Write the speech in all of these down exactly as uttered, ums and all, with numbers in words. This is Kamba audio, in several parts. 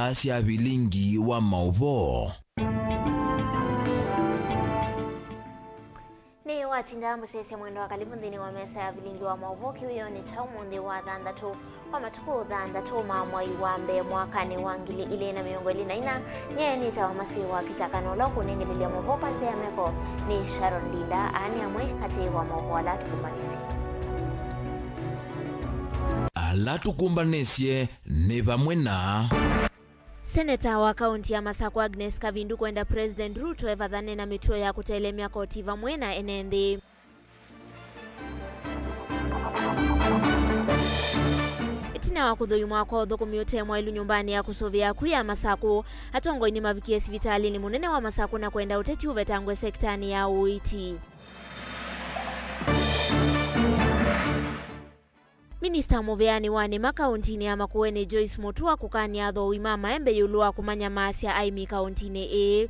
Asya vilingi wa maũvoo. Nĩ watinda mũsyaĩĩsya mwendwa, karibu nthĩnĩ wa mesa ya vilingi wa maũvoo kĩwĩonĩ kya ũmũnthĩ wa thanthatũ wa matukũ thanthatũ ma mwai wa mbee mwakanĩ wa ngili ilĩ na mĩongo ĩlĩ na ina. Nyie nĩtawa Masi wa Kĩchaka, na ũla ũkũnengelelya maũvoo kwa nzĩa ya meko nĩ Sharon Ndinda. Aa nĩ amwe katĩ wa maũvoo ala tũkũmbanĩsye. Ala tũkũmbanĩsye nĩ vamwe na. Seneta wa kaunti ya Masakũ Agnes Kavindu kwenda President Ruto evathane na mĩtuo ya kũtelemya koti vamwe na ene nthĩ. Ĩtina wa kũthũimwa kwa ũthũkũmi ũte mwaĩlu nyũmbanĩ ya kũsũvĩa akw'ũ ya Masakũ, atongoi nĩmavikie sivitalĩnĩ mũnene wa Masakũ na kwenda ũteti ũvetangwe sekitanĩ ya ũiiti. Minista mũvĩanĩ wa nĩma kauntinĩ ya Makueni Joyce Mutua kũkany'a athoowi ma maembe ĩũlũ wa kũmanyamaasya aĩmi kauntinĩ ĩĩ.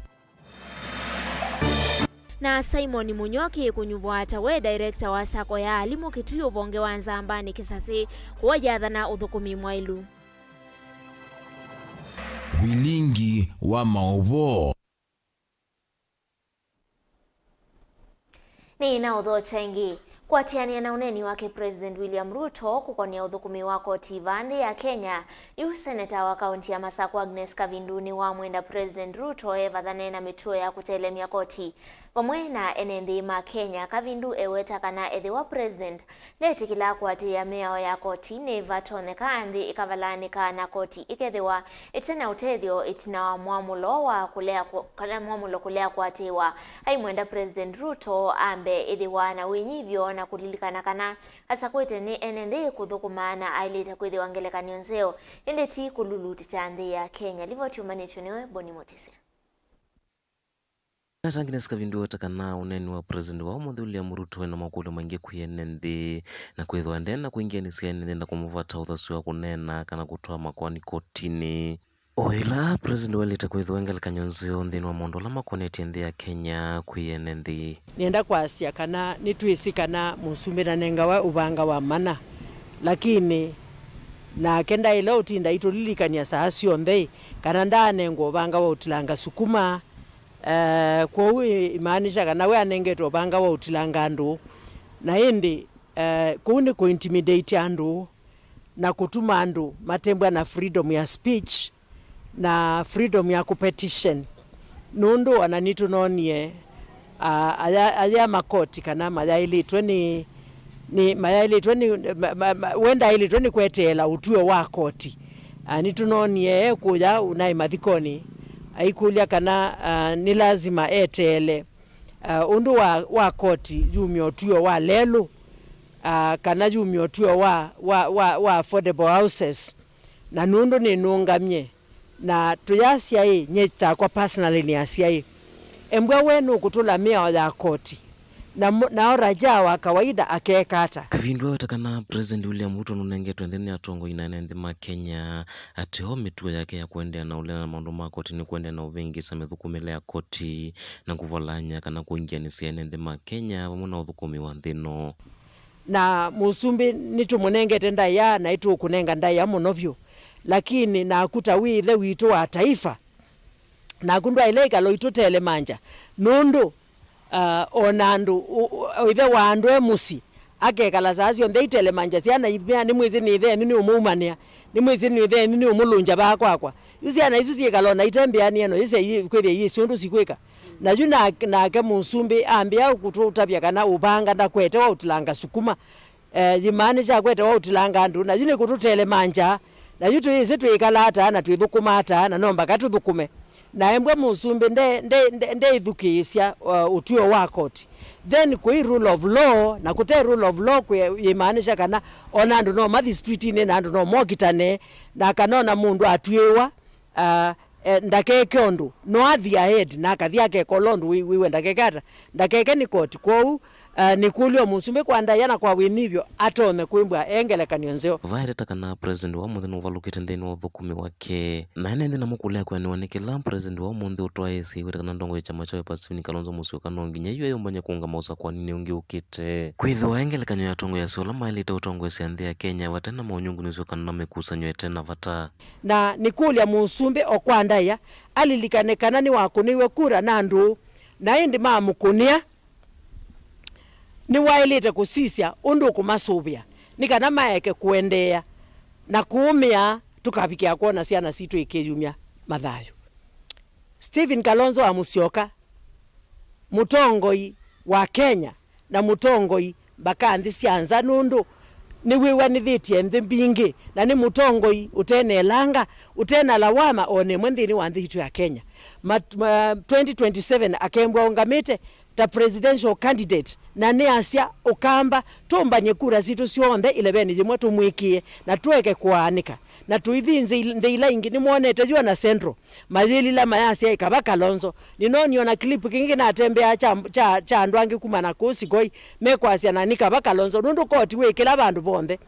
Na Simon Munyoki kũnyuvwa ata we director wa sacco ya alimũ Kitui ũvonge wa Nzambanĩ Kĩsasĩ kũwa yathana ũthũkũmi mwaĩlu. Vilingi wa maũvoo. Nĩ na ũthokya ĩngĩ. Kũatĩanĩa na ũneeni wake President William Ruto kũkonea ũthũkũmi wa koti vaa nthĩ ya Kenya, yu seneta wa kaunti ya Masakũ Agnes Kavindu nĩwamwenda President Ruto evathane na mĩtuo ya kũtelemya koti vamwe na ene nthĩ ma Kenya. Kavindu eweta kana ethĩwa President ndetĩkĩlaa kũatĩĩa mĩao ya koti, nĩvatonyeka nthĩ ĩkavalaanĩka na koti ĩkethĩwa ĩte na ũtethyo ĩtina wa mwamũlo wa kũlea kũ-, kana mwamũlo kũlea kũatĩĩwa. Aimwenda President Ruto ambe ĩthĩwa na wĩnyivyo na kũlilikana kana asakwĩte nĩ ene nthĩ kũthũkũma na aĩlĩte kwĩthĩwa ngelekany'o nzeo, ĩndĩ ti kũlulutĩkya nthĩ ya Kenya. Livoti yumanĩtw'e nĩwe Boni Mutisi. Agnes Kavindu eweta kana ũneeni wa President wa ũmũnthĩ William Ruto wĩna makũlyo maingĩ kwĩ ene nthĩ, na kwĩthĩwa ndena kũingĩanĩsya ene nthĩ na kũmũvata ũthasyo wa kũneena kana kũtwaa makoani kotinĩ. O ĩla President waĩlĩte kwĩthĩwa ngelekany'o nzeo nthĩnĩ wa maũndũ ala makonetye nthĩ ya Kenya kwĩ ene nthĩ. Nĩenda kwasya kana nĩtwĩsĩ kana mũsumbĩ nanengawa ũvanga wa mana, lakini nake ndaĩle ũtinda aitũlilikany'a saa syonthe kana ndaanengwa ũvanga wa ũtilanga sukuma. Eh, kwoou ĩ-, imaanisha kana we anengetwe ũvanga wa ũtilanga andũ, na ĩndĩ, eh, kũu nĩ kũ-intimidate andũ na kũtuma andũ matembwa na freedom ya speech na freedom ya kũpetition, nũndũ ona nĩtũnoonie, ah, aya, aya makoti kana mayaĩlĩtwe nĩ, nĩ, mayaĩlĩtwe nĩ, ma, ma, ma, we ndaĩlĩtwe nĩ kweteela ũtw'ĩo wa koti. Ah, nĩtũnoonie ekũya naĩ mathikonĩ aikũlya kana, ah, nĩ lasima eteele, ah, ũndũ wa, wa koti yumya ũtw'ĩo wa lelũ, ah, kana yumya ũtw'ĩo wa, wa, wa, wa affordable houses. Na nũndũ nĩnũngamye, na tũyasya ĩ, nyie takwa personally nĩasya ĩ, embwa we nũkũtũla mĩao ya koti, na mo-, nao raja wa kawaida akeeka ata? Kavindu aweta kana President William Ruto nũnengetwe nthĩ nĩ atongoi na ene nthĩ ma Kenya, ateo mĩtuo yake ya kũendeea na ũlea na maũndũ ma koti nĩ kũendeea na ũvĩngĩĩsa mĩthũkũmĩle ya koti na kũvalany'a kana kũingĩanĩsya ene nthĩ ma Kenya vamwe na ũthũkũmi wa nthĩ ĩno. Na mũsumbĩ nĩtũmũnengete ndaĩa, na nĩtũkũnenga ndaĩa mũno vyũ, lakini naku ta wĩ ĩthe witũ wa taifa, naku ndwaĩle ĩkala ũitũtelemangya, nũndũ, ah, o na andũ, ũ-, ũ-, ĩthe wa andũ e mũsyĩ akekala saa syonthe aitelemangya syana imea, nĩmwĩsĩ nĩ ĩthe yenyu nĩũmũumanĩa, nĩmwĩsĩ nĩ ĩthe yenyu nĩũmũlũngya vaa kwakwa. Yu syana isu syĩkala o na itembĩanĩe no yĩse kwĩthĩa iyĩsĩ ũndũ sikwĩka. Na yu na-, nake mũsumbĩ ambĩa kũtũtavya kana ũvanga ndakwete wa ũtilanga sukuma, eh, yĩmaanisha akwete wa ũtilanga andũ, na yu nĩkũtũtelemangya, na yu tũyĩsĩ twĩkala ata na twĩthũkũma ata, na no mbaka tũthũkũme. Na embwa mũsumbĩ nde-, nde-, nde-, ndeĩthukĩĩsya, uh, ũtw'ĩo wa koti. Then kwĩ rule of law, na kũte rule of law kwĩ, yĩmaanisha kana ona andũ no mathi streetinĩ, na andũ no mokitane, na kana ona mũndũ atw'ĩĩwa, ah, eh, ndakeke ũndũ, no athi ahead na akathi akeka ũla ũndũ wĩ-, wĩwe ndakeke ata, ndakeke nĩ koti. Kwoou, Ah, nĩkũlya o mũsumbĩ kwa ndaĩa na kwa wĩnyivyo atonye kwĩmbwa e ngelekany'o nzeo. Vaeteta kana president wa mũthĩ nũvalũkĩte nthĩnĩ wa ũthũkũmi wake, na ene nthĩ namũkũlya kwĩanĩwa nĩ kĩla president wa ũmũnthĩ ũtwaĩĩsye ĩweta kana ndongoi ya kyama kya Wiper Stephen Kalonzo Musyoka no nginya yu eyũmbany'e kũũngama ũsakũaninĩ ũngĩ ũkĩte. Kwĩthĩwa e ngelekany'o ya atongoi asu ala maĩlĩte ũtongoesya nthĩ ya Kenya vate na maũnyungunyĩsyo kana na mĩkusanyo ĩte na vata. Na nĩkũlya mũsumbĩ o kwa ndaĩa alilikane kana nĩwakũnĩiwe kura na ndũũ, na ĩndĩ mamũkũnĩa, nĩwaĩlĩte kũsisya ũndũ ũkũmasũvĩa nĩ kana maeke kũendeea na kũũmĩa tũkavikĩa kwona syana sitũ ikĩyumya mathayũ. Stephen Kalonzo wa Musyoka, mũtongoi wa Kenya na mũtongoi mbaka nthĩ sya nza, nũndũ nĩwĩw'anĩthĩtye nthĩ mbingĩ, na nĩ mũtongoi ũte na ĩlanga, ũte na lawama o na ĩmwe nthĩnĩ wa nthĩ yitũ ya Kenya. Ma, ma, twenty twenty-seven akembwa ũngamĩte ta presidential candidate, na nĩasya, Ũkamba, tũmbany'e kura sitũ syonthe ĩlevenĩ yĩmwe tũmwĩkĩe, na tũeke kũaanĩka, na tũithi nthĩ, nthĩ ila ingĩ. Nĩmwonete yu o na Central, mayĩlila mayasya, "Ĩ kava Kalonzo." Nĩnoonie o na clip kĩngĩ kĩnatembeaa kya, kya, kya andũ angĩ kuma na kũu Sigoi mekwasya, "Na nĩ kava Kalonzo," nũndũ koti wĩ kĩla vandũ vonthe.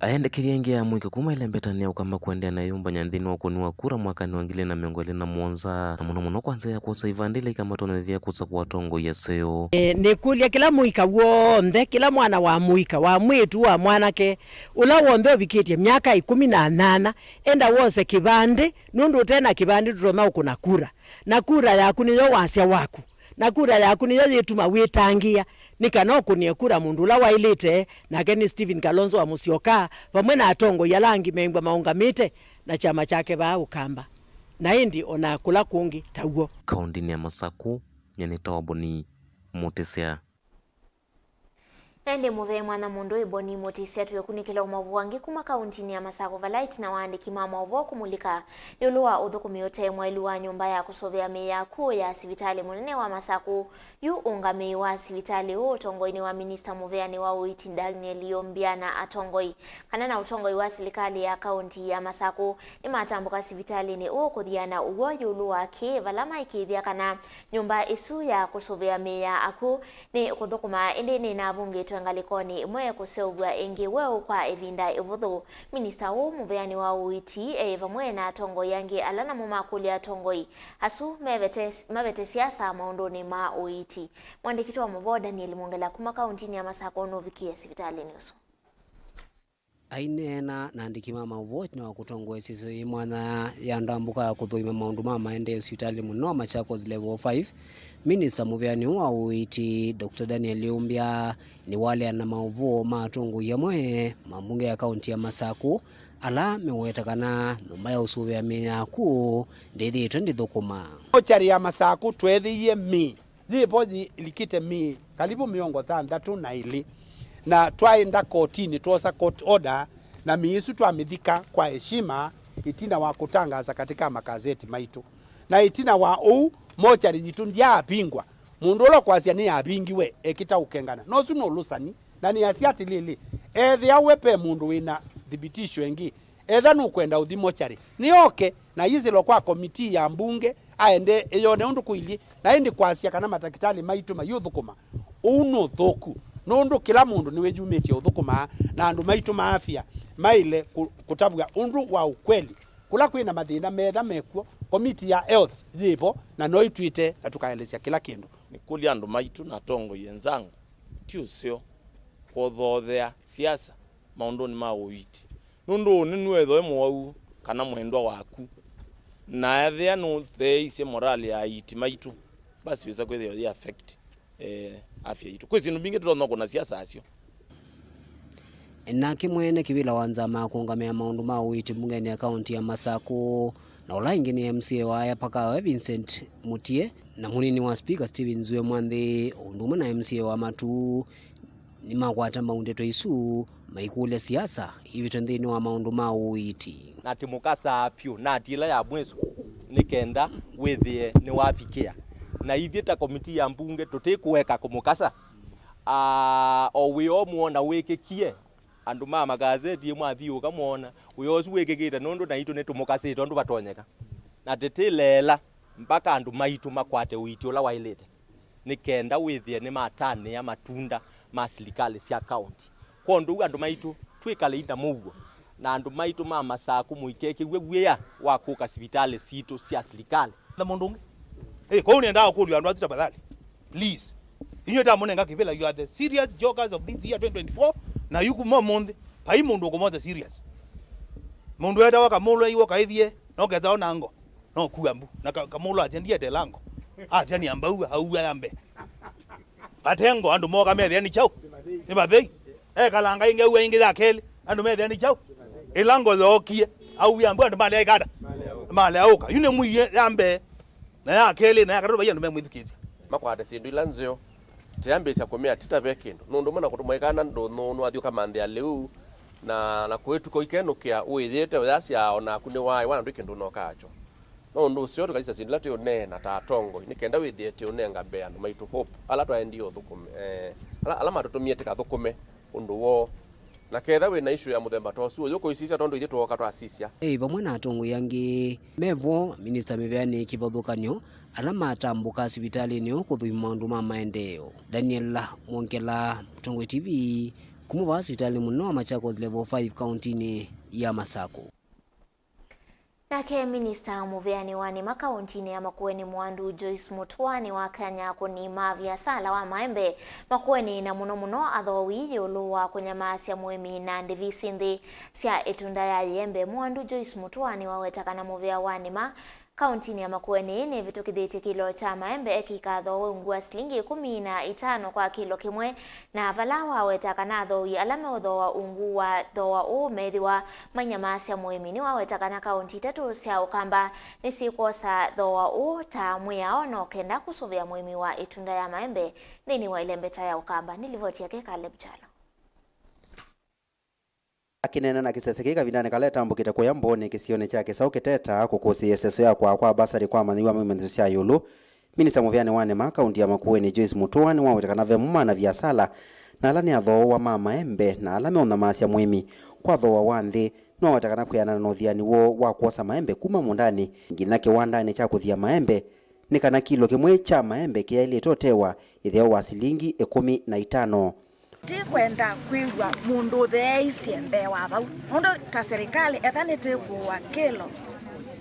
Aendekethya aingĩ ya mũika kuma ĩlembetanĩ ya Ũkamba kũendeea na ĩyũmbany'a nthĩnĩ wa ũkũni wa kura mwakanĩ wa ngili ilĩ na mĩongo ĩlĩ na mũonza, na mũno mũno kwa nzĩa ya kwosa ivandĩ ila ikamatonya ĩthĩa kũsakũa atongoi aseo. Nĩkũlya kĩla mũika w'onthe, kĩla mwana wa mũika, wa mwĩĩtu, wa mwanake, ũla w'onthe ũvikĩtye myaka ĩkũmi na nyanya, enda wose kĩvandĩ, nũndũ ũte na kĩvandĩ ndũtonya ũkũna kura, na kura yaku nĩyo wasya waku, na kura yaku nĩyo yĩtuma wĩtangĩĩa nĩ kana ũkũnĩe kura mũndũ ũla waĩlĩte, nake nĩ Stephen Kalonzo wa Musyoka, vamwe na atongoi ala angĩ mew'a maũngamĩte na kyama kyake vaa Ũkamba, na ĩndĩ o na kũla kũngĩ ta w'o. Kaũntĩnĩ ya Masakũ, nyie nĩtawa Boni Mũtĩsya. Na ĩndĩ mũvee mwanya mũndũ Boni Mũtĩsya twĩũkunĩkĩla ũmavũangĩ kuma kaũntĩnĩ ya Masakũ, vala ĩtina wa aandĩki ma maũvoo kũmulika ĩũlũ wa ũthũkũmi ũte mwaĩlu wa nyũmba ya kũsũvĩa mĩĩ ya akw'ũ ya sivitalĩ mũnene wa Masakũ. Yu ũngamĩi wa sivitalĩ ũũ ũtongoinĩ wa minista mũveanĩ wa ũiiti Daniel Yumbia na atongoi kana na ũtongoi wa silikalĩ ya kaũntĩ ya Masakũ nĩmatambũka sivitalĩnĩ ũũ kũthiana ũw'o ĩũlũ wa kĩĩ vala maĩkĩĩthya kana nyũmba ĩsu ya kũsũvĩa mĩĩ ya akw'ũ nĩ kũthũkũma, ĩndĩ nĩnavungĩtwe ngalĩkonĩ ĩmwe kũseũvw'a ĩngĩ weũ kwa ĩvinda ĩvũthũ. Minista ũũ mũveanĩ wa ũiiti e vamwe na atongoi angĩ ala namo makũlya atongoi asu mevete, mavete siasa maũndũnĩ ma ũiiti. Mũandĩki witũ wa maũvoo Daniel Mwongela kuma kaũntĩnĩ ya Masakũ nũvikie sivitalĩnĩ ũsu. Aineena na andĩki ma maũvoo ĩtina wa kũtongoesya ĩsio yĩ mwanya ya ndambũka ya kũthũima maũndũ ma maendeeo sivitalĩ mũnene wa Machakos Level five, minista mũveani wa ũiiti, Doctor Daniel Yumbia, nĩwaleana na maũvoo ma atongoi amwe ma mbunge ya kaũntĩ ya Masakũ, ala meweta kana nyũmba ya ũsũvĩa mĩĩ ya akw'ũ ndĩthĩĩtwe ndĩthũkũma. Mochari ya Masakũ tweethĩie mĩĩ yĩ vo yĩlikĩte mĩĩ kalivu mĩongo thanthatũ na ĩlĩ, na twaenda kotinĩ, twosa court order, na mĩĩ ĩsu twamĩthika kwa heshima ĩtina wa kũtangaasa katĩ ka makaseti maitũ. Na ĩtina wa ũu, mochari yitũ ndyaavingwa. Mũndũ ũla ũkwasya nĩyavingiwe ekĩta ũkengana. Na ũsu nĩ ũlũsani. Na nĩasya atĩlĩlĩ, ethĩwa we ve mũndũ wĩ na thibitisho ĩngĩ, etha nũkwenda ũthi mochari, nĩoke na ayĩsĩlwa kwa komitii ya mbunge aendee ĩyone ũndũ kũilyĩ. Na ĩndĩ kwasya kana matakĩtalĩ maitũ mayĩũthũkũma, ũu nĩ ũthũku, nũndũ kĩla mũndũ nĩwĩyumĩtye ũthũkũmaa, na andũ maitũ ma afya maĩle kũ-, kũtavw'a ũndũ wa ũkweli. Kũla kwĩ na mathĩna metha mekw'o, komitii ya health yĩ vo na no ĩtwĩte na tũkaelesya kĩla kĩndũ. Nĩkũlya andũ maitũ na atongoi enzangu, ti ũseo kũthoothea siasa maũndũnĩ ma ũiiti, nũndũ ũnĩnũ ethĩwa e mũwau kana mwendwa waku, na ethĩa nũtheeisye morale ya aiiti maitũ, basi wĩsa kwĩthĩwa yĩ affect, eh, afya yitũ. Kwĩ syĩndũ mbingĩ tũtonya kũna siasa asyo. Nake mwene kĩvĩla wa nzama ya kũũngamĩa maũndũ ma ũiiti mbungenĩ ya kaũntĩ ya Masakũ, na ũla ĩngĩ nĩ M C A wa Ayapakawe Vincent Mutie, na mũnini wa spika Stephen Zue Mwanthi, o ũndũ ũmwe na M C A wa Matuu, nĩmakwata mbau ndeto isu, maikũlya siasa ivĩtwe nthĩnĩ wa maũndũ ma ũiiti. Na tĩmũkasaa vyũ na ati ĩla ya mwĩso nĩ kenda wĩthĩe nĩwavikĩa. Na ithyĩ ta komitii ya mbunge tũtĩkũeka kũmũkasa. Aa, o wĩa ũmwona wĩkĩkie, andũ ma makaseti mwathiũũka mwona wĩa ũsu wĩkĩkĩte, nũndũ naitũ nĩtũmũkasĩte ũndũ vatonyeka. Na tĩtĩleela mpaka andũ maitũ makwate ũiiti ũla waĩlĩte, nĩ kenda wĩthĩe nĩmatanĩa matunda ma silikalĩ sya kaũnti. Kwondũ ũu andũ maitũ twĩkale ita mũuo, na andũ maitũ ma Masakũ mũikekĩw'e wĩa wa kũka sivitalĩ sitũ sya silikalĩ. Na mũndũ ũngĩ. Eh, kwa hiyo nĩendaa kũlya andũ asu tafadhali. Please. Inyuĩ ta mũnenga kĩvĩla, you are the serious jokers of this year twenty twenty-four, na yu kuma ũmũnthĩ, vai mũndũ ũkũmothe serious. Mũndũ etawa Kamũlũ aiwo kaĩthie, no ketha ona ngo, no kua mbu. Na ka-, Kamũlũ asya ndiete lango. Asya nĩ ambau, aua ya mbee. Vatengo, andũ moka methĩa nĩ kyaũ? Nĩ vathei. Ekalanga ĩngĩ, aua ĩngĩ ya kelĩ, andũ methĩa nĩ kyaũ? Ĩla ngo yookie, aua ambau, andũ malea ĩkata. Malea ũka. Yu nĩ mwie ya mbee. Na ya kelĩ, na ya katatũ, vai andũ memwĩthukĩĩsya. Makwate syĩndũ ila nzeo, tĩambĩĩsya kũmea tita ve kĩndũ. Nũndũ ũmwe na kũtũmwa ĩkana ndũnyũ nĩwathi ũkamanthĩa lĩu, na, na kũĩtuka ũikenũkĩa ũĩthĩĩte ũyasya o naku nĩwaaĩwa na ndwĩ kĩndũ ũnokaakyo. No ũndũ ũseo tũkasisya syĩndũ ila tũũneena ta atongoi, nĩ kenda wĩthĩe tũũnenga mbee andũ maitũ hope, ala twaendie ũthũkũme, eh, ala, ala matũtũmie tĩkathũkũme ũndũ woo. Na ketha wĩ na issue ya mũthemba ta ũsu, ũyũkũisisya tondũ ithyĩ twooka twasisya. Ĩ vamwe na atongoi angĩ me vo, minista mĩveanĩ kĩvathũkany'o, ala matambũka sivitalĩnĩ ũũ kũthũima maũndũ ma maendeeo. Daniel Mwongela, Mũtongoi T V, kuma vaa sivitalĩ mũnene wa Machakos Level five kaũntinĩ ya Masakũ. Nake minista mũveanĩ wa nĩma kaũntinĩ ya Makueni Mwandu Joyce Mutua nĩwakany'a akũni ma viasala wa maembe Makueni na mũno mũno athooi ĩũlũ wa kũnyamaasya mũĩmi na ndĩvi syĩ nthĩ sya ĩtunda ya ĩembe. Mwandu Joyce Mutua nĩwaweta kana mũvea wa nĩma kaũntinĩ ya Makueni nĩvĩtũkĩthĩtye kĩlo kya maembe ekĩka thooa ungu wa silingi ĩkũmi na itano kwa kĩlo kĩmwe, na vala waweta kana athooi ala meũthooa ungu wa thooa ũũ methĩwa mainyamaasya mũĩmi. Nĩwaweta kana kaũnti itatũ sya Ũkamba nĩsyĩkwosa thooa ũũ ta mwĩao no kenda kũsũvĩa mũĩmi wa ĩtunda ya maembe nthĩnĩ wa ĩlembeta ya Ũkamba. Nĩ livoti yake Caleb Kyalo. Akĩneena na kĩsese kĩĩ kavindanĩ kala etambũkĩte kũya Mbooni kĩsionĩ kya Kĩsaũ Kĩteta kũkũsĩĩa ĩseso ya kwaa kwa basarĩ kwa amanyĩw'a ma imanyĩsyo sya ĩũlũ, minista mũveanĩ wa nĩma kaũnti ya Makueni Joyce Mutua nĩwaweta kana ve mo ma ana viasala na ala nĩ athooa ma maembe na ala meũnyamaasya mũĩmi kwa thooa wa nthĩ. Nĩwaweta kana kwĩanana na ũthiani woo wa kwosa maembe kuma mũũndanĩ nginya kĩwandanĩ kya kũthia maembe, nĩ kana kilo kĩmwe kya maembe kĩyaĩlĩte ũtewa ĩtheo wa silingi ĩkũmi na itano. Ndikwenda kwĩw'a mũndũ ũtheeisye mbee wa vau, nũndũ ta serikali, etha nĩtĩkũũa kĩlo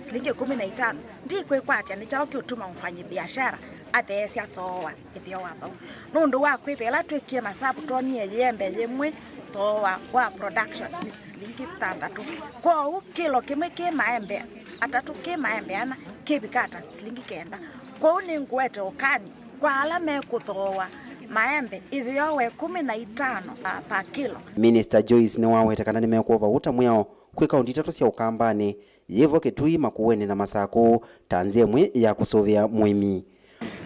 silingi ĩkũmi na itano, ndikwĩkwatya nĩ kyaũ kĩũtuma mfanyi biashara atheesya thooa ĩtheo wa vau, nũndũ wa kwĩthĩa ĩla twĩkie masavu twonie yĩembe yĩmwe thooa wa production nĩ silingi thanthatũ. Kwoou kĩlo kĩmwe kĩ maembe atatũ kĩ maembe ana kĩvika ata silingi kenda. Kwoou nĩngũete ũkani kwa ala mekũthooa maembe ĩtheo wa ĩkũmi na itano pa, pa kĩlo. Minista Joyce nĩwawete kana nĩmekwova ũta mwĩao kwĩ kaũnti itatũ sya Ũkambanĩ, yĩvo Kitui, Makueni na Masakũ, ta nzĩa ĩmwe ya kũsũvĩa mũĩmi.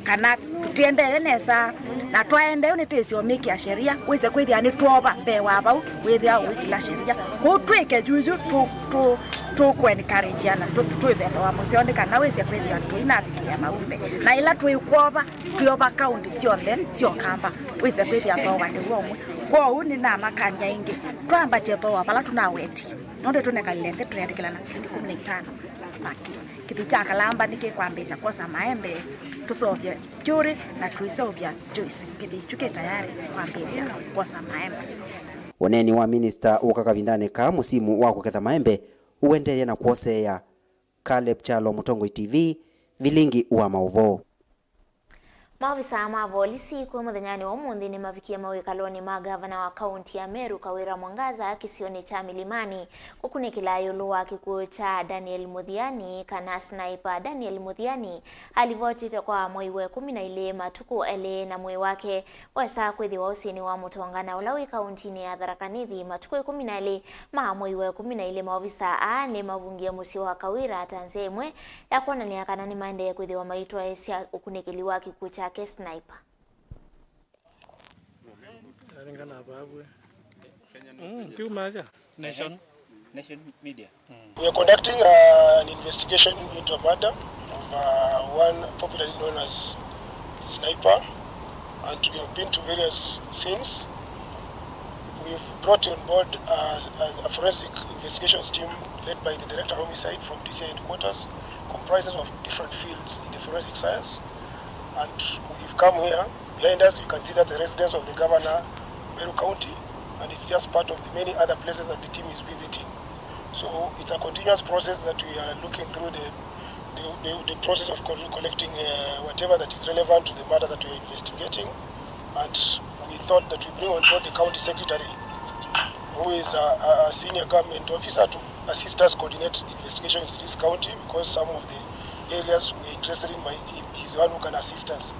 Kana tũtiendee nesa, na twaendee nĩtĩsĩ ũmĩkĩa sheria, wĩse kwĩthĩa nĩtwova mbee wa vau, wĩthĩa ũitila sheria. Kwoou twĩke yuyu tũ, tũ, tũkũ encourage ana, tũ, twĩve thooa mũseo nĩ kana wĩse kwĩthĩa tũinavikĩĩa maumbe. Na ĩla twĩkwova, twĩova kaũnti syonthe sya Ũkamba, wĩse kwĩthĩa thooa nĩ w'o ũmwe. Kwoou nĩnamakany'a ĩngĩ, twambatye thooa vala tũnawetie. Nũndũ tũnekalile nthĩ tũyatĩkĩlana silingi ĩkũmi na itano maki. Kĩthĩ kya kalamba nĩkĩkwambĩĩsya kwosa maembe, tũseũvye Kyũrĩ na tũiseũvya Joyce. Kĩthĩ kyu kĩ tayarĩ kwambĩĩsya kwosa maembe. Ũneeni wa minista ũka kavindanĩ kaa mũsimu wa kũketha maembe ũendeeye na kwoseea. Caleb Kyalo, Mũtongoi T V, Vilingi wa Maũvoo. Maovisaa ma volisi kwĩ mũthenyanĩ wa ũmũnthĩ nĩmavikie mawĩkalonĩ ma ngavana wa kaũnti ya Meru, Kawira Mwangaza, kĩsionĩ kya Milimani kũkunĩkĩla ĩũlũ wa kĩkw'ũ kya Daniel Muthiani, kana sniper Daniel Muthiani. Alivotĩtwe kwa mwei wa ĩkũmi na ilĩ matukũ elĩ, na mwĩĩ wake wesa kwĩthĩwa ũsĩnĩ wa Mũtonga na ũla wĩ kaũntinĩ ya Tharaka Nithi matukũ ĩkũmi na elĩ ma mwei wa ĩkũmi na ilĩ. Maovisaa aa nĩmavungie mũsyĩ wa Kawira ta nzĩa ĩmwe ya kwonany'a kana nĩmaendee kwĩthĩwa maitwaĩĩsya ũkunĩkĩli wa kĩkw'ũ kyake sniper. Nation. Nation Media. We are conducting uh, an investigation into a murder of uh, one popularly known as Sniper, and we have been to various scenes. We've brought on board uh, a, a forensic investigations team led by the Director of Homicide from D C I headquarters, comprises of different fields in the forensic science. And we've come here. Behind us, you can see that the residence of the governor Meru County, and it's just part of the many other places that the team is visiting. So it's a continuous process that we are looking through the, the, the, the process of col-, collecting uh, whatever that is relevant to the matter that we are investigating. And we thought that we bring on board the county secretary, who is a, a, a senior government officer, to assist us coordinate investigations in this county, because some of the areas we're interested in, my, he's the one who can assist us.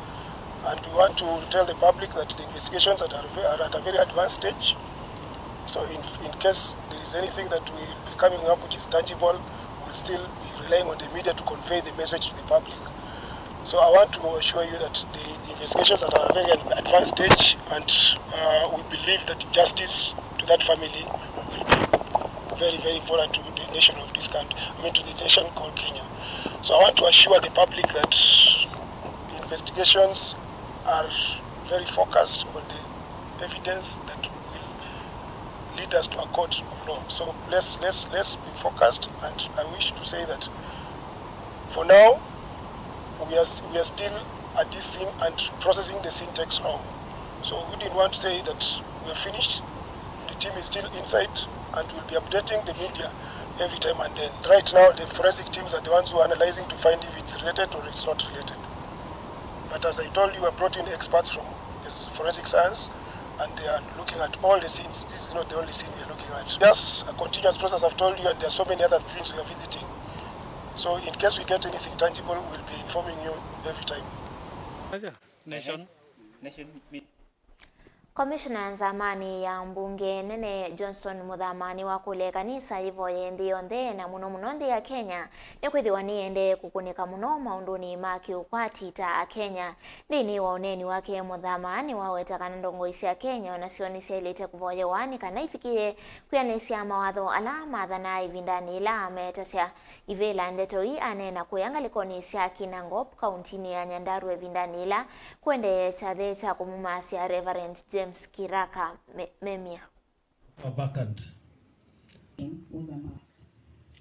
And we want to tell the public that the investigations that are, ve- are at a very advanced stage. So in, in case there is anything that will be coming up which is tangible, we'll still be relying on the media to convey the message to the public. So I want to assure you that the investigations that are at a very advanced stage, and uh, we believe that justice to that family will be very, very important to the nation of this country, I mean, to the nation called Kenya. So I want to assure the public that investigations are very focused on the evidence that will lead us to a court of law. So let's, let's, let's be focused, and I wish to say that for now, we are, st- we are still at this scene, and processing the scene takes long. So we didn't want to say that we are finished. The team is still inside, and we'll be updating the media every time and then. Right now, the forensic teams are the ones who are analyzing to find if it's related or it's not related. But as I told you, I brought in experts from forensic science, and they are looking at all the scenes. This is not the only scene we are looking at. Just a continuous process, I've told you, and there are so many other things we are visiting. So in case we get anything tangible, we'll be informing you every time. Nation. Nation. Komishona nzamanĩ ya mbunge nene Johnson Muthama nĩwakũlya ĩkanisa yĩvoye nthĩ yonthe, na mũno mũno nthĩ ya Kenya, nĩkwĩthĩwa nĩyendee kũkũnĩka mũno maũndũnĩ ma kĩũkwati ta Akenya. Nthĩnĩ wa ũneeni wake, Muthama nĩwaweta kana ndongoi sya Kenya onasyo nĩsyaĩlĩte kũvoyewa nĩ kana ivikĩe kwĩanĩsya mawatho ala mathanaa ĩvindanĩ yĩla ameetasya ivĩla ndeto ii aneena kũya ngalĩkonĩ sya Kinangop, kauntinĩ ya Nyandarua ĩvindanĩ yĩla kũendee kyathĩ kya kũmumaasya Reverend James Kiraka Me- Memia. A vacant. Was a must.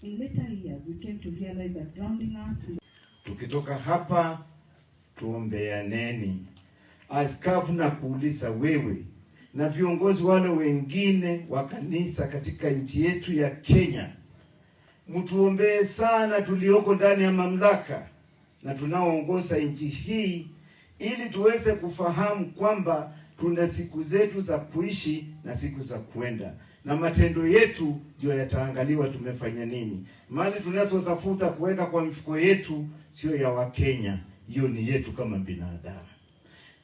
In later years, we came to realize that grounding us in Tukitoka hapa, tuombeaneni. Askofu, nakuuliza wewe na viongozi wale wengine wa kanisa katika nchi yetu ya Kenya, mtuombee sana tulioko ndani ya mamlaka na tunaoongoza nchi hii, ili tuweze kufahamu kwamba tuna siku zetu za kuishi na siku za kuenda, na matendo yetu ndio yataangaliwa tumefanya nini. Mali tunazotafuta kuweka kwa mifuko yetu sio ya Wakenya, hiyo ni yetu kama binadamu.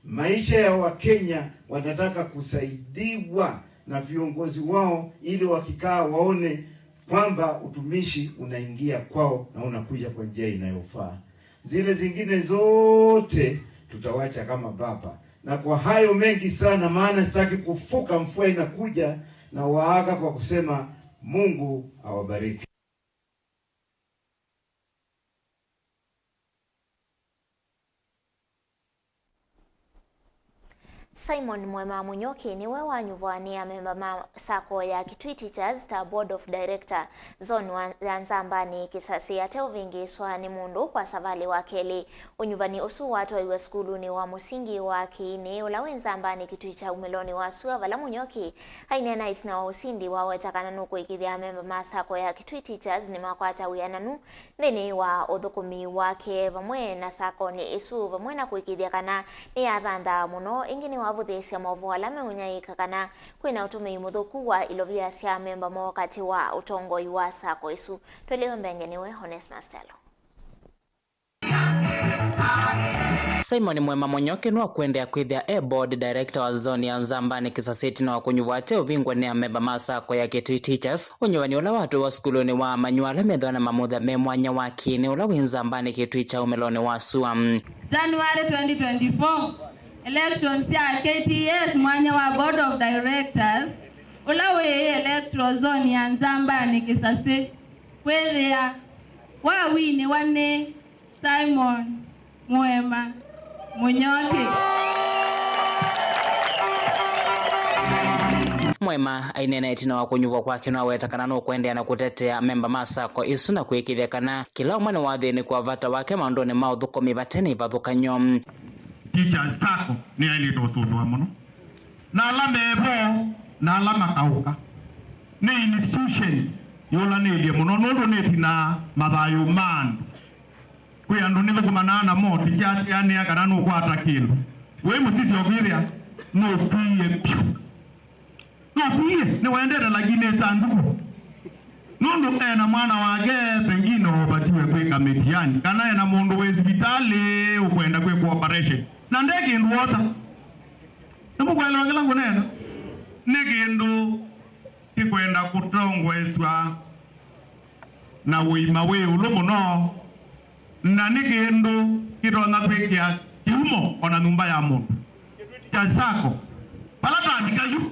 Maisha ya Wakenya wanataka kusaidiwa na viongozi wao, ili wakikaa waone kwamba utumishi unaingia kwao na unakuja kwa njia inayofaa. Zile zingine zote tutawacha kama baba. Na kwa hayo mengi sana, maana sitaki kufuka, mvua inakuja, na waaga kwa kusema Mungu awabariki. Simon Mwema Mũnyoki nĩwe wanyuvwa nĩ amemba ma sacco ya Kitui Teachers ta Board of Director. Zone wa, ya Nzambanĩ Kĩsasĩ ateũvĩngĩĩswa nĩ mũndũ kwa savalĩ wa kelĩ. Ũnyuvani ũsu watwaiwe sukulunĩ wa mũsingi wa Kĩinĩ, ũla wĩ Nzambanĩ Kitui kya umĩlonĩ wa sua, vala Mũnyoki aineena ĩtina wa ũsindi waweta kana nũkũĩkĩthya amemba ma sacco ya Kitui Teachers nĩmakwata wĩananu nthĩnĩ wa ũthũkũmi wake vamwe na sakonĩ ĩsu, vamwe na kũĩkĩĩthya kana nĩyathanthaa mũno. Ĩngĩ nĩwavũthĩĩsya maũvoo ala meũnyaĩĩka kana kwĩna ũtũmĩi mũthũku wa ilovia sya amemba moo katĩ wa ũtongoi wa sako ĩsu. Tũlĩwe mbenge nĩwe Onesmus Telo. Simon Mwema Mũnyoki nĩwakũendeea kwĩthĩa e board director wa zone ya Nzambanĩ Kĩsasĩ ĩtina wa kũnyuvwa ate ũvingwa nĩ amemba ma sako ya Kitui Teachers, ũnyuvani ũla watwaiwa sukulunĩ wa amanyĩw'a ala methĩwa na mamutha me mwanya wa Kĩinĩ ũla wĩ Nzambanĩ Kitui kya umĩlonĩ wa sua. January twenty twenty-four, elections sya K T S mwanya wa Board of Directors ũla wĩ Electoral Zone ya Nzambanĩ Kĩsasĩ, kwĩthĩa wawinĩwa nĩ Simon Mwema Mũnyoki. Mwema aineena ĩtina wa kũnyuvwa kwake nĩwaweta kana nũkũendeea na kũtetea amemba ma sako ĩsu na kũĩkĩĩthya kana kĩla ũmwe nĩwathĩnĩkwa vata wake maũndũnĩ ma ũthũkũmi vate na ivathũkany'o. Teachers sako nĩyaĩlĩte ũsũvĩwa mũno. Na ala me vo, na ala makaũka. Nĩ institution yũlanĩlye mũno, nũndũ nĩtinaa mathayũ ma andũ. Kwĩ andũ nĩthũkũmanaa namo, tĩkyateanĩa kana nũkwata kĩndũ. Wĩ mũtisi ũkwĩthĩa nũkwie vyũ. Nũkwie, nĩwendete, lakini nĩ sanduku. Nũndũ ena mwana wake, pengine ũvatiwe kwĩka mĩtiani, kana ena mũndũ wĩ sivitalĩ ũkwenda kwĩkwa operation. Na nde kĩndũ wosa. Nĩmũkwelewa kĩla ngũneena? Nĩ kĩndũ kĩkwenda kũtongoesw'a na ũima wĩ ĩũlũ mũno, na nĩ kĩndũ kĩtonya kwĩkĩa kĩumo o na nyũmba ya mũndũ. Kya sacco, vala twavika yu,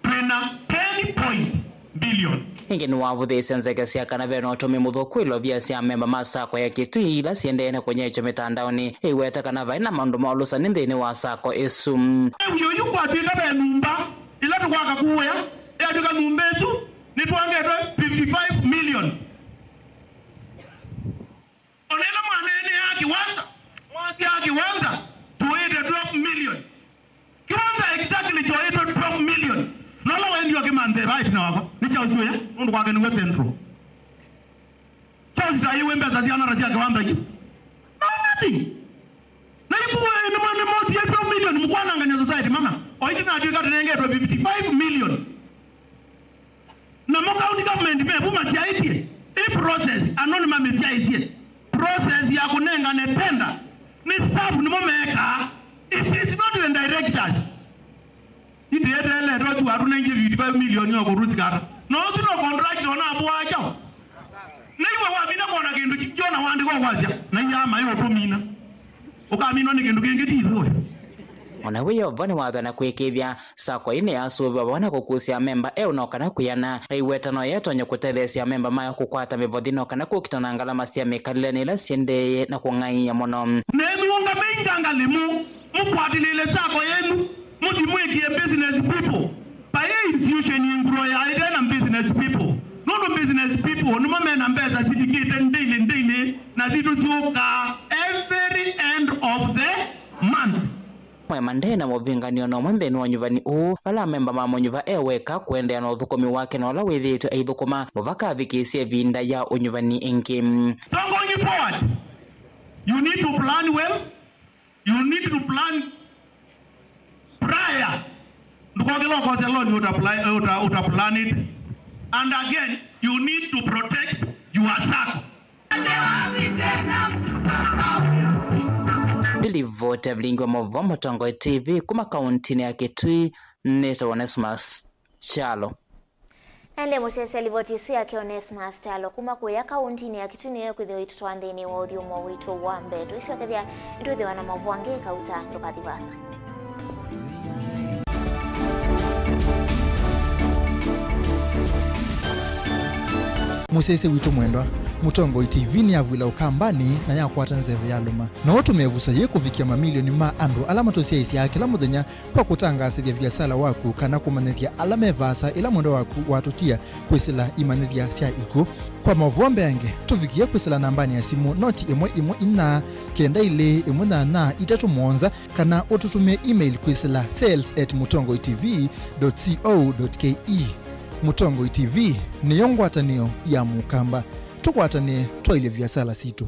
twĩ na ten point billion. Ĩngĩ nĩwavũthĩĩsye nzeke sya kana ve na ũtũmĩi mũthũku ilovia sya amemba ma sacco ya Kitui ila siendee na kũnyaĩĩkya mĩtandaonĩ, ĩiweta kana vai na maũndũ ma ũlũsani nthĩnĩ wa sacco ĩsu. Ĩu yu kwatw'ĩka ve nyũmba ĩla tũkwaka kũũya, yatw'ĩka nyũmba ĩsu nĩtwangetwe fifty-five million. O na ĩla mwaneeneaa kĩwanza, mwasyaa kĩwanza tũĩte twelve million. Kĩwanza exactly kyoĩtwe twelve million. Nola waendie ũkĩmanthe vaa ĩtina wakwa, nĩ kya ũsyoya, nũndũ kwake nĩwe central. Kya ũsitaĩwe mbesa syana ta sya kĩwanza kĩ? No, nothing. Na ikuwe nĩmo, nĩmo sie twelve million mũkwanangany'a society, mama. O ĩtina atw'ĩka tũnengetwe fifty-five million. Namo county government mevu masyaĩtye, ĩ process, ano nĩmamĩsyaĩtye, process ya kũnengane tender, nĩ staff nĩmo meekaa. It is not the directors. Itĩeteeletwe tu atũnengie fifty-five million ya kũrũsi kata. Na ũsu no contractor na abũaa kyaũ? Na iwe wamina kwona kĩndũ ki-, kyona wandĩko kwasya, na iama ĩũtũmina. Ũkaminwa nĩ kĩndũ kĩngĩ ti ithuĩ. O na wĩ Yeova nĩwathana kwĩkĩĩthya. Sacco ĩĩ nĩyasũvĩwa vamwe na kũkusya amemba eũ no kana kwĩana. Ĩwetano yeetonya kũtetheesya amemba mayo kũkwata mĩvothi no kana kũkita na ngalama sya mĩkalĩle na ila siendee na kũng'aĩĩa mũno. Nethĩwa ngamei ngangalĩmũ, mũkwatĩlĩĩle sacco yenyu, mũthi mwĩkĩe business people. Vai institution ĩ ngũrũ yaĩte na business people. Nũndũ business people nĩmo me na mbesa sivikĩte daily, daily, na sitũ syũkaa every end of the month. Amwe mandee na mũvĩnganĩo nomwe nthĩnĩ wa ũnyuvani ũũ, vala amemba ma mũnyuva e weka kũendeea na ũthũkũmi wake na ũla wĩthĩĩtwe aithũkũma mũvaka avikĩĩsye ĩvinda ya ũnyuvani ĩngĩ. So going forward, you need to plan well, you need to plan prior. Ndũkokĩla ũkosya loan ũta pla-, ũta, ũta plan it. And again, you need to protect your sacco. Nĩ livoti ya vilingi wa maũvoo Mũtongoi T V kuma kauntinĩ ya Kitui, nĩtawa Onesmus Kyalo. Naende mũsyaĩĩsya livoti ĩsu yake Onesmus Kyalo kuma kũya kauntinĩ ya Kitui nĩyo ĩkwĩthĩwa ĩitũtwaa nthĩnĩ wa ũthyũmũo witũ wa mbee. Tũisyokethya nĩtwĩthĩwa na maũvoo angĩ kauta, ndũkathi vaasa. Mũsyaĩĩsya witũ mwendwa, Mũtongoi T V nĩyavw'ĩla Ũkambanĩ na yakwata nzeve ya lũma. No ũtũmĩe vusa yĩĩ kũvikĩa mamilioni ma andũ ala matũsyaĩĩsyaa kĩla mũthenya kwa kũtangaasĩthya viasala waku kana kũmanyĩthya ala me vaasa ĩla mwendwa waku watũtia kwĩsĩla imanyĩthya sya ikw'ũ. Kwa maũvoo mbeange, tũvikĩe kwĩsĩla nambanĩ ya simũ noti ĩmwe ĩmwe inya kenda ilĩ ĩmwe nyanya itatũ mũonza, kana ũtũtũmĩe email kwĩsĩla sales at mũtongoi T V dot co dot K E. Mũtongoi T V nĩyo ngwatanĩo ya Mũkamba. Tũkwatanĩe twaĩlye viasala sitũ.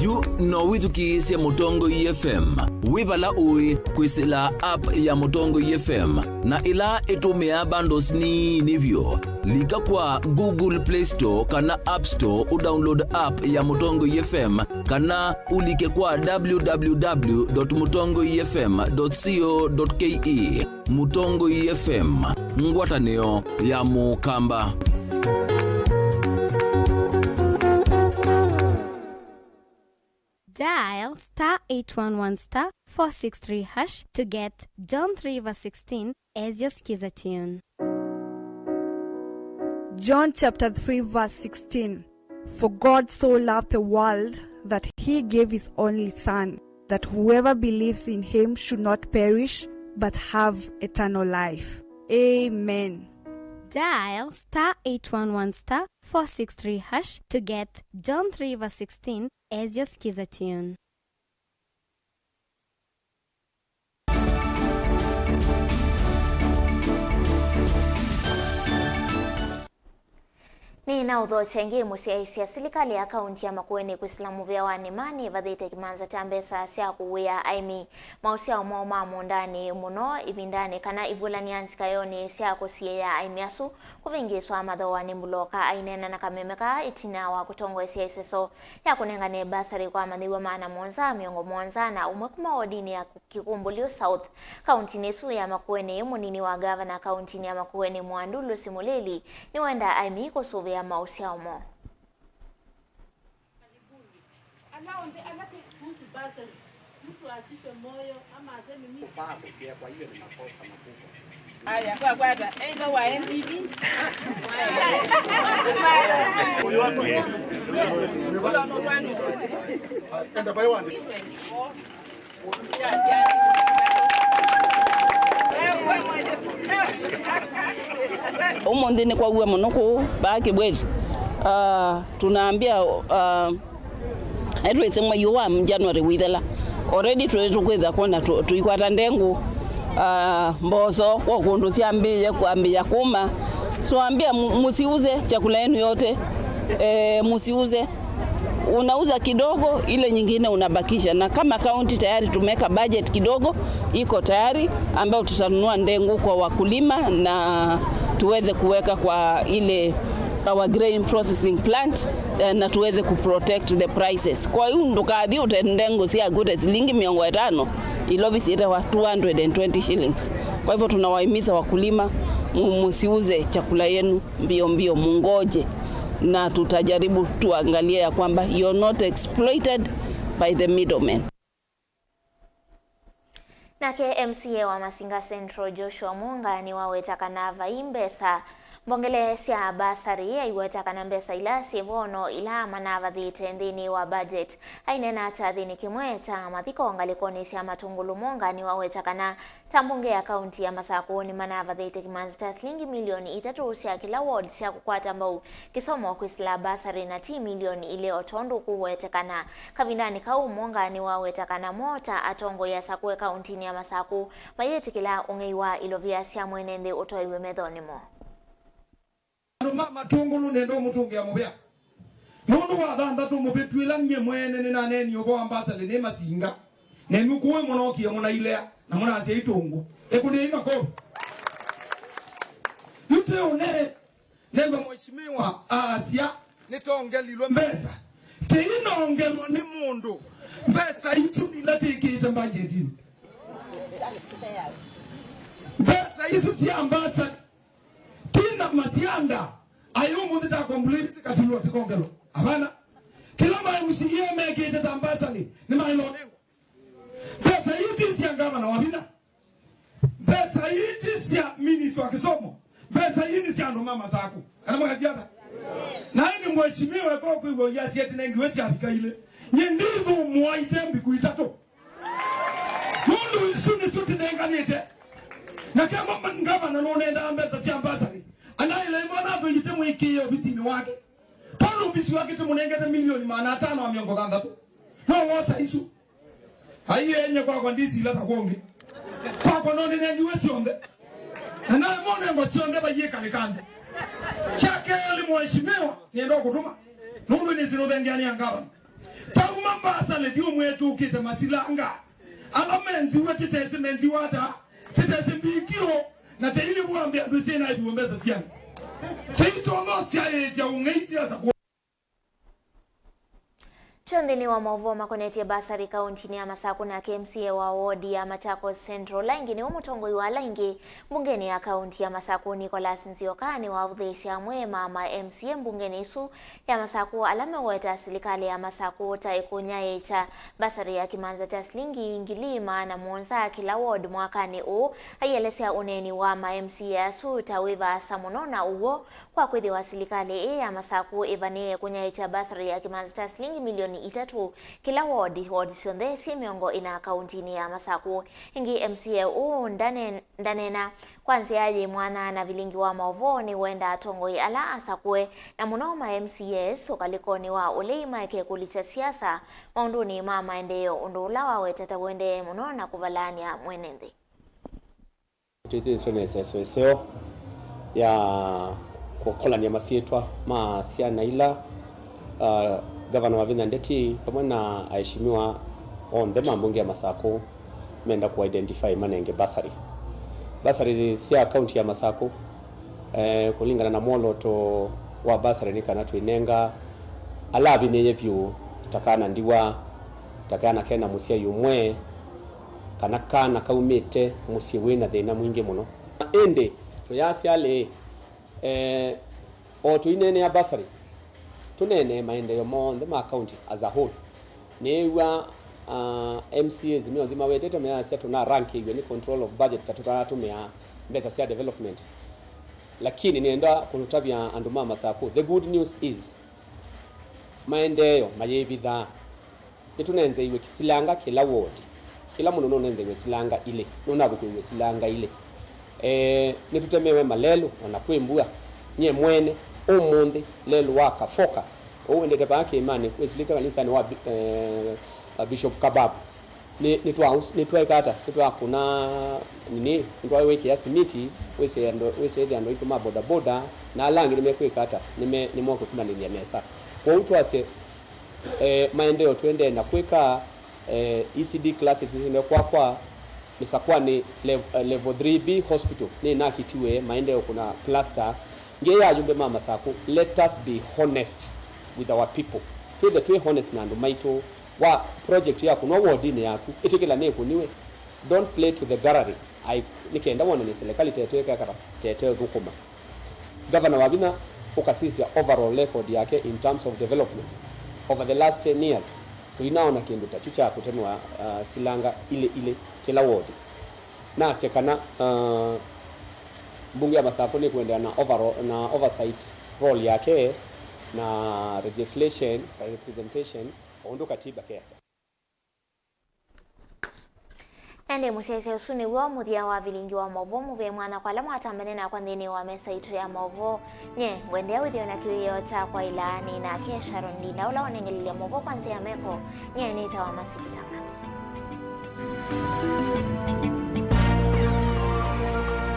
Yu no wĩthukĩĩsye Mũtongoi F M wĩ vala ũĩ kwĩsĩla app ya Mũtongoi F M, na ĩla ĩtũmĩaa bundles nini vyũ. Lika kwa Google Play Store kana App Store ũdownload app ya Mũtongoi F M, kana ũlike kwa w w w dot mũtongoi f m dot co dot k e. Mũtongoi F M, ngwatanĩo ya Mũkamba. Dial star eight one one star four six three hash to get John three verse sixteen as your skiza tune. John chapter three verse sixteen. For God so loved the world that he gave his only Son, that whoever believes in him should not perish, but have eternal life. Amen. Dial star eight one one star four six three hash to get John three verse sixteen Ezio Skiza Tune. Nĩ na ũthokya ĩngĩ mũsyaĩĩsya. Silikalĩ ya kaunti ya Makueni kwĩsĩla mũvĩa wa nĩma nĩvathĩte kĩmanza kya mbesa sya kũwĩa aĩmi maũsyao moo ma mũũndanĩ mũno ĩvindanĩ kana ivulany'a nzikaĩonĩ sya kũsiĩĩa aĩmi asu kũvĩngĩĩswa mathooa nĩ mbuloka. Aineena na kameme kaa ĩtina wa kũtongoesya ĩseso ya kũnengane mbasarĩ kwa amanyĩw'a maana mũonza mĩongo mũonza na ũmwe kuma wodinĩ ya Kikumbulio South, kauntinĩ ĩsu ya Makueni, mũnini wa ngavana kauntinĩ ya Makueni, Mwandu Lucy Mulili, nĩwendaa aĩmi kũsũvĩa maũsyao moo. Ala onthe ala tĩ kuhusu bursary, mtu asife moyo ama aseme mimi. Kufaa kufia, kwa hiyo ni makosa makubwa. Haya, kwa kwata, either wa N D P. Enda by one. Ũmũnthĩ nĩ kwaw'a mũno kũu vaa Kĩbwezi. Ah, tunaambia, ah, etwĩse mwei ũũ wa January wĩthela. Already tũĩ tũkwĩtha kwona tũ-, tũikwata ndengũ, ah, mboso, kwa kũndũ syambĩĩe kwambĩĩa kũma. So ambia mu-, musiuze chakula yenu yote. Eh, musiuze. Unauza kidogo, ile nyingine unabakisha. Na kama county tayari tumeweka budget kidogo, iko tayari, ambayo tutanunua ndengu kwa wakulima na tuweze kuweka kwa ile our grain processing plant, eh, na tuweze kuprotect the prices. Kwa hiyo ndũkathi ũte ndengu syaku ta silingi mĩongo ĩtano, ilovi syĩtawa two hundred and twenty shillings. Kwa hivyo tunawahimiza wakulima, mu-, musiuze chakula yenu mbio mbio, mungoje, na tutajaribu tuangalie ya kwamba you're not exploited by the middlemen. Nake M C A wa Masinga Central, Joshua Mwonga, nĩwaweta kana vai mbesa mbongele sya basarĩ, aiweta kana mbesa ila syĩ vo no ila manavathĩte nthĩnĩ wa budget. Aineena kyathĩnĩ kĩmwe kya mathiko ngalĩkonĩ sya Matũngũlũ, Mwonga nĩwaweta kana ta mbunge ya kaunti ya Masakũ nĩmanavathĩte kĩmanza kya silingi milioni itatũ sya kĩla ward sya kũkwata mbau kĩsomo kwĩsĩla basarĩ na ti milioni ilĩ o tondũ kũwetekana. Kavindanĩ kau, Mwonga nĩwaweta kana mo ta atongoi asakũe kauntinĩ ya Masakũ mayĩtĩkĩla ũng'ei wa ilovia sya mwene nthĩ ũtoeiwe methonĩ moo. Andũ ma Matũngũlũ nenda ũmũtũngĩa mũvea. Nũndũ wa thanthatũ mũvĩtu ĩla nyie mwene nĩnaneenie ũvoo wa mbasarĩ nĩ Masinga, nenyu kũĩ mũnookie mũnailea na mũnasya itũngũ. Ĩkũnĩai makovi. Yu tĩ ũnene, nengwa mheshimiwa aasya nĩtongelilwe mbesa. Tĩinongelwa nĩ mũndũ. Mbesa isu nila tĩkĩte mbanjetinĩ. Mbesa isu sya mbasarĩ Tina Masianda, aĩ ũmũnthĩ ta complain tĩkatilwa tĩkongelwa. Hapana. Kĩla ma M C A mekĩte ta mbasarĩ, nĩ maĩlonengwa. Mbesa ii ti sya ngavana wa vinya. Mbesa ii ti sya minister wa kĩsomo. Mbesa ii nĩ sya andũ ma Masakũ. Kana mũkasya ata? Na ĩndĩ mheshimiwa eka ũkwĩw'a ũyasya ati nengiwe syavika ilĩ. Nyie ndithũmũa itembiku itatũ. Nũndũ isu nĩsyo tũnenganĩte. Na kemba ngavana nũnendaa mbesa sya mbasarĩ, anaĩle ĩmwe anatũiĩte mwĩkĩĩe ovisinĩ wake. Tondũ ovisi wake tũmũnengete milioni maana atano na mĩongo thanthatũ. No wosa isu. Aienye kwakwa ndisila ta kwongi. Kwakwa no nĩnengiwe syonthe. Na nawe monengo syonthe vaiĩkalĩkande. Kya kelĩ, mheshimiwa, nĩenda kũtũma. Nũndũ nĩsĩ nũthengeanĩa ngavana. Tauma mbasarĩ, thiĩ ũmwĩe tũkĩte masilanga. Ala menziwe tĩtesĩ menziwa ata? Tĩtesĩ mbikio, na teili wambe andũ syĩ na ĩviwo mbesa syana. Teitono syaĩĩsya ũng'ei tiasa kũ. Tyo nthĩnĩ wa maũvoo makonetye basarĩ kauntinĩ ya Masakũ, nake M C A wa wodi ya Machakos Central, ũla ĩngĩ nĩwe mũtongoi wa ala aingĩ mbungenĩ ya kaunti ya Masakũ, Nicholas Nzioka, nĩwavũthĩĩsye amwe ma ma M C A mbungenĩ ĩsu ya Masakũ ala meũweta silikalĩ ya Masakũ ta ĩkũnyaĩĩkya mbasarĩ ya kĩmanza kya silingi ngili maana mũonza kĩla ward mwakanĩ ũũ, aielesya ũneeni wa ma M C A asu ta wĩ vaasa mũno na ũw'o kwa kwĩthĩwa silikalĩ ĩĩ ya Masakũ ĩvanĩĩe kũnyaĩĩkya mbasarĩ ya kĩmanza kya silingi milioni itatũ kĩla wodi, wodi syonthe syĩ mĩongo ĩna kauntinĩ ya Masakũ. Ĩngĩ M C A ũũ ndane-, ndaneena kwa nzĩa yĩ mwanya na vilingi wa maũvoo nĩwendaa atongoi ala asakũe, na mũno ma M C As ũkalĩkonĩ wa ũlei maeke kũlikya siasa maũndũnĩ ma maendeeo, ũndũ ũla wawetete ũendee mũno na kũvalaany'a mwene nthĩ. Twĩthĩĩtwe na ĩseso ĩseo ya kũkolany'a masyĩtwa ma syana ila, ah, Ngavana Wavinya Ndeti vamwe na aheshimiwa onthe ma mbunge ya Masakũ menda kũ identify manenge bursary. Bursary sya kaunti ya Masakũ, eh, kũlingana na mwoloto wa bursary nĩ kana twĩnenga ala avinyĩĩe vyũ, ta kana ndiwa, ta kana kena mũsyai ũmwe, kana kana kaumĩte mũsyĩ wĩ na thĩna mwingĩ mũno. Ĩndĩ tũyasya lĩĩ, eh, o tũineenea bursary, tũneenee maendeeo monthe ma county as a whole. Nĩĩw'a, ah, M C As meothi mawetete mayasya tũnarankĩiw'e nĩ control of budget ta tũtanatũmĩa mbesa sya development. Lakini nĩenda kũtavya andũ ma Masakũ, the good news is, maendeeo mayĩvithaa. Nĩtũnenzeiwe silanga kĩla wodi. Kĩla mũndũ nũnenzeiwe silanga ilĩ. Nũnavukĩiwe silanga ilĩ. Eh, nĩtũtemewe malelũ, ona kwĩ mbua. Nyie mwene, ũmũnthĩ, lelũ wa Kafoka, ũũ wendete vaa kĩĩmanĩ, wĩsilĩte kanisanĩ wa Bi-, eh, Bishop Kababu. Nĩ, nĩtwa-, nĩtwaĩka ata? Nĩtwakũna nini, nĩtwawĩkĩa simiti, wĩsĩ andũ, wĩsĩ ĩthĩ andũ aitũ ma bodaboda, na ala angĩ nĩmekwĩka ata? Nĩme-, nĩmokũkumanĩlya nesa. Kwoou twasye, eh, maendeeo tũendee na kwĩka, eh, E C D classes nĩsende kwakwa Mĩsakwanĩ lev-, eh, level three B hospital nĩnakitiwe, maendeeo kũna cluster. Ngeea ayumbe ma Masakũ, let us be honest with our people. Twĩthe twĩ honest na andũ maitũ. Wa project ya kũnwa wodinĩ yaku, ĩtĩkĩla nĩkũniwe. Don't play to the gallery. Ai, nĩ kenda wonanie serikali tete ĩkekata, tete thũkũma. Gavana Wavinya ũkasisya overall record yake in terms of development over the last ten years. Tũinaona kĩndũ ta kyu kya kũtemewa, uh, silanga ilĩ ilĩ kĩla wodi. Nasya kana, uh, mbunge ya Masakũ nĩkũendeea na overall, na oversight role yake na legislation, representation, o ũndũ katiba kesya. Ĩndĩ mũsyaĩĩsya ũsu nĩw'o mũthya wa vilingi wa maũvoo mũvee mwanya kwa ala mwatambene nakwa nthĩnĩ wa mesa itũ ya maũvoo. Nye ngwendea wĩthĩwe na kĩwĩoo kya kwaĩla nĩ nake Sharon Linda, ũla wanengelelya maũvoo kwa nzĩa ya meko. Nye nĩtawa Masikitanga.